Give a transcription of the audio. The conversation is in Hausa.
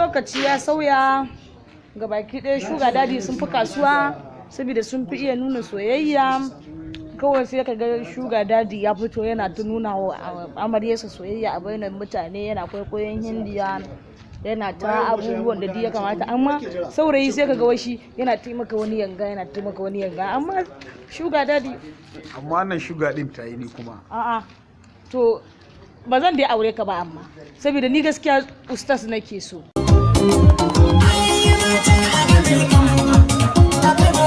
Lokaci ya sauya ga baki ɗaya. Sugar daddy sun fi kasuwa saboda sun fi iya nuna soyayya. Kawai sai ka ga sugar daddy ya fito yana ta nuna wa amaryarsa soyayya a bainar mutane, yana kwaikwayon Hindiya, yana ta abubuwan da duk ya kamata. Amma saurayi sai ka ga washi yana taimaka wani yanga, yana taimaka wani yanga, amma sugar daddy Amma wannan sugar din ta yi ni kuma. A'a, to ba zan dai aure ka ba, amma saboda ni gaskiya ustaz nake so. Ai mata a